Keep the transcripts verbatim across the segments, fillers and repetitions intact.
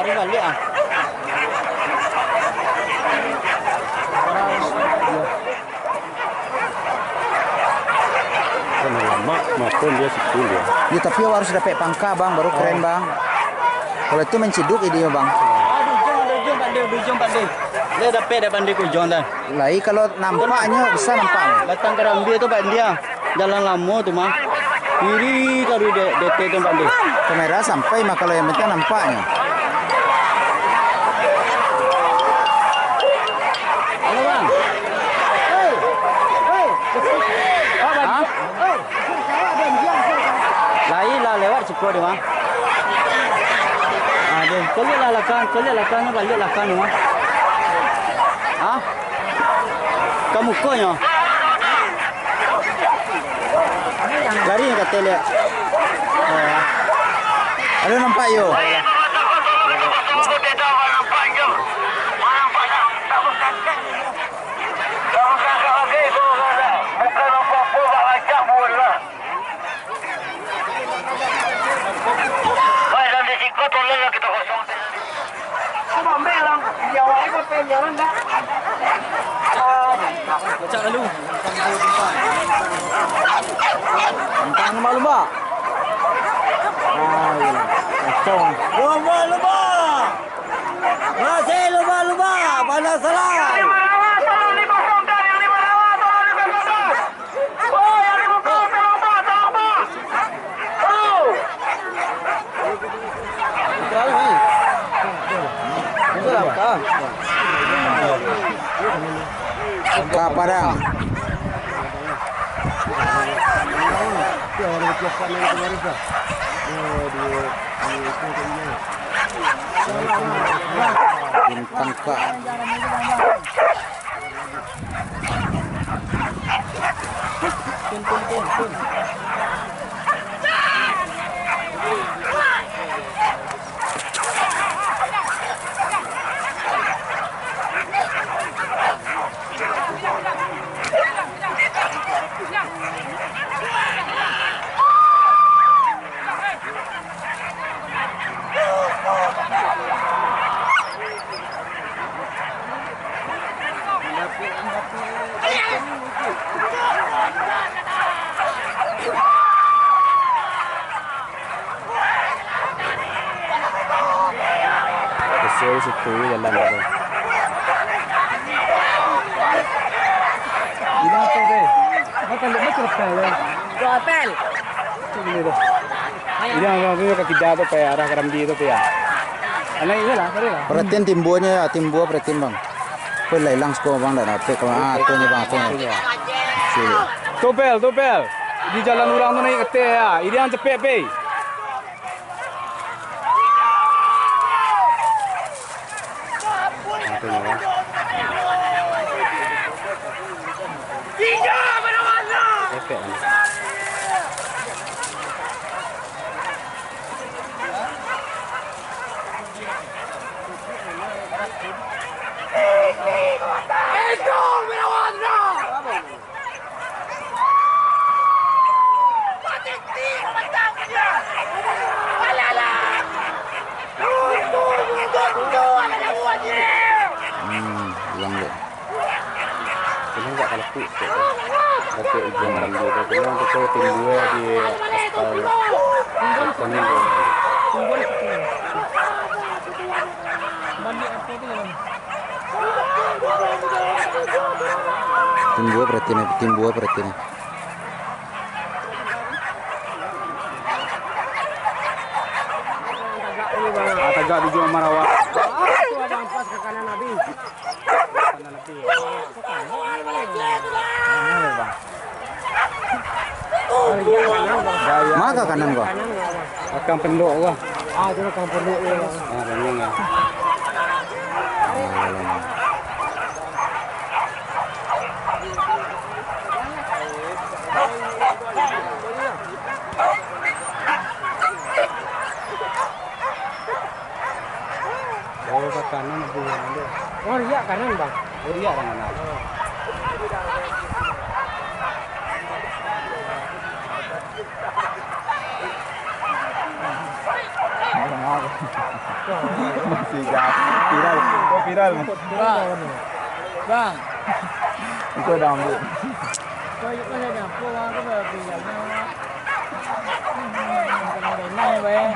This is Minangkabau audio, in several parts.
Baliak ah. Karena lamak, makan dia sikul dia. Ya, tapi awak harus dapek pangka, Bang, baru keren, Bang. Kalau itu menciduk idenya, Bang. Ah, di ujung, di ujung, Pak De, di ujung, Pak De. Dia dapek dak, Pak De, ke ujung dah. Lai, kalau nampaknyo, bisa nampak. Batang karambia tu, Pak De, ah. Jalan lamo tu mah. Iri taruih de-, D T tu, Pak De. Kamera sampai mah, kalau yang penting nampaknyo. Halo, Bang. Hah? Lai lah lewat siko dia, Bang. Ah, dia. Caliak lah lakang, caliak lakangnyo, baliak lakang tu, Bang. Hah? Ka mukonyo. Lari ka toilet. Oh. Alun nampak yo. Kocak lalu. Tantang lumba-lumba. Ah, iyo. Kacau. Lumba-lumba. Masih lumba-lumba. Panas salai. Ka Padang. Bintang Ka. Kesel situ jalan tu. Ini apa deh? Makan dek macam apa ya? Dua apel. Ini orang tu ka kida tu, pai arah Karambi tu, pai. Anak ini lah, tadi lah. Perhatian timbuannya ya, timbua perhatian, Bang. Pai lah ilang siko, Bang, dak dapek, Bang. Ah, tu nyo, Bang, tu nyo. Sip. Tu, Pel, tu, Pel. Di jalan urang tu naik ateh ya. Iriang capek, Pel. Ah, tu nyo, Bang. Capek, Bang. Hmm, ilang dek. Kena agak kalapuk sikit tu. Agak ijo malam dia tu. Kena tu timbua di aspal. Aspal ni dia. Timbua perhatian, timbua perhatian. Ah, tagak tujuan Marawa. Tu ada ampas ke kanan habis. Ma ka kanan ko? Akang pendok ko. Ah, tu akang pendok ko. Ah, banyak ah. Oh, ka kanan abu yang ada. Oh, riak kanan, Bang. Oh, riak kanan, ah. Masih gak. Viral. Kau viral. Bang. Bang. Itu ada ambil. Kau, kau dah dapur, bang. Kau dah viral, bang. Bukan main-main, bang.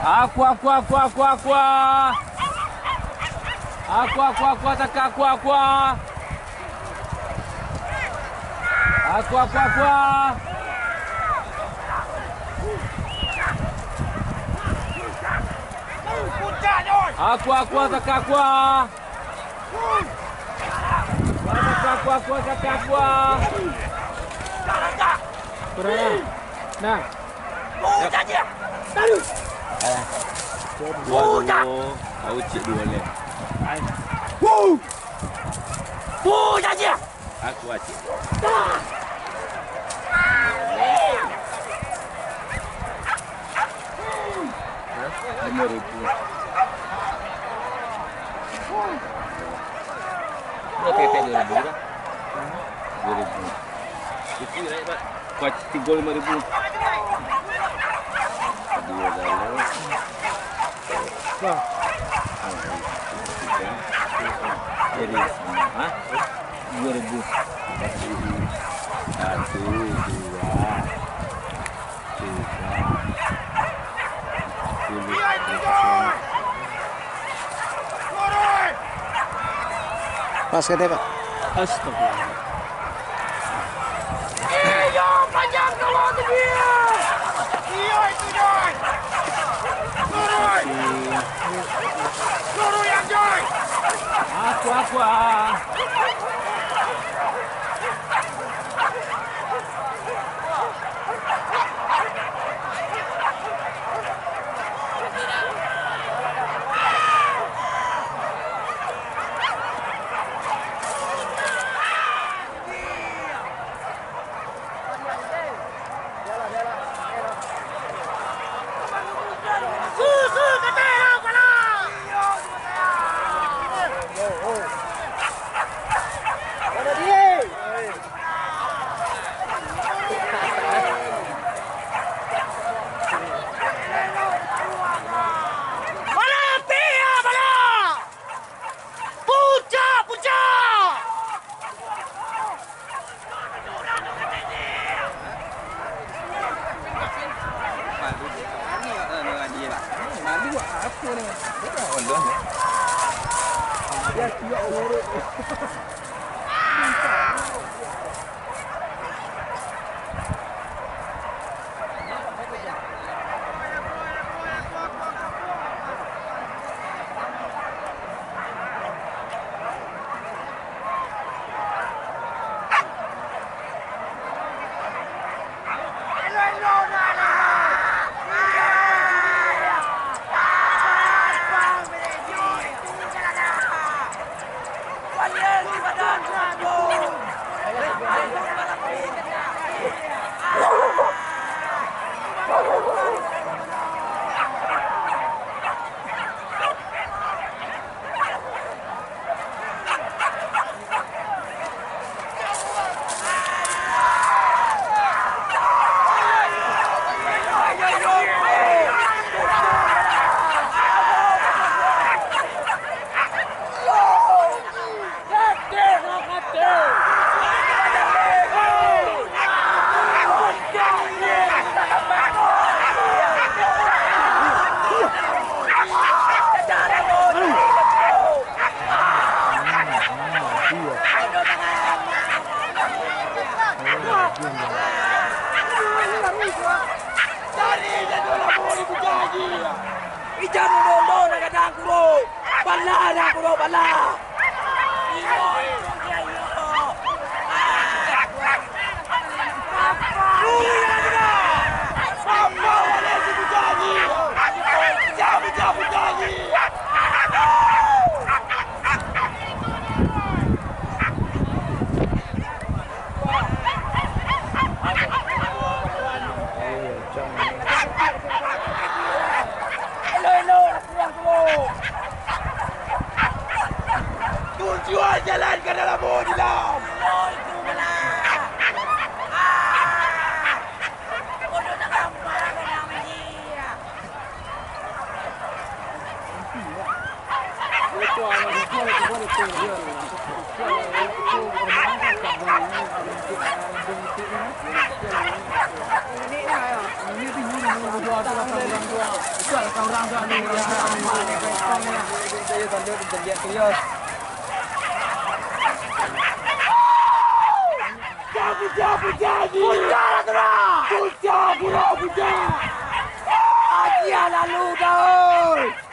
Aqua, aqua, aqua, aqua, aqua. Aqua, aqua, aqua, taka, aqua, aqua. Aqua, aqua, aqua. Aqua, aqua, taka, aqua. Aqua, aqua, aqua, taka, aqua. Kurang lah. Nah. Alah. Dua, dua. Kau cek dua ni. Aku cek. Lima ribu. Dua titik dua ribu lah. Dua ribu. Itu naik, Pak. Kuat tiga lima ribu. Dua kali. Nah. Jadi, ha? Dua ribu. Satu, dua, tiga, sepuluh. Pas kata, Pak. Astagfirullah. Iyo, panjang kawan tu dia. Iyo, itu, Joy. Turun. Turun yang, Joy. Aku, aku, ah. Puncak! Puncak! Malu. Malu apa ni? Ya, tidak urut. Ijan undo-undo nan gadang kuro. Bala nan kuro, bala. Jalan ka dalam, oh, dilam! Bodoh tu malah! Ah! Bodoh nak gambar, bodoh nak majiak! Puja, puja, puja, puja. Puja, puja, puja. Agiah lalu, Daud.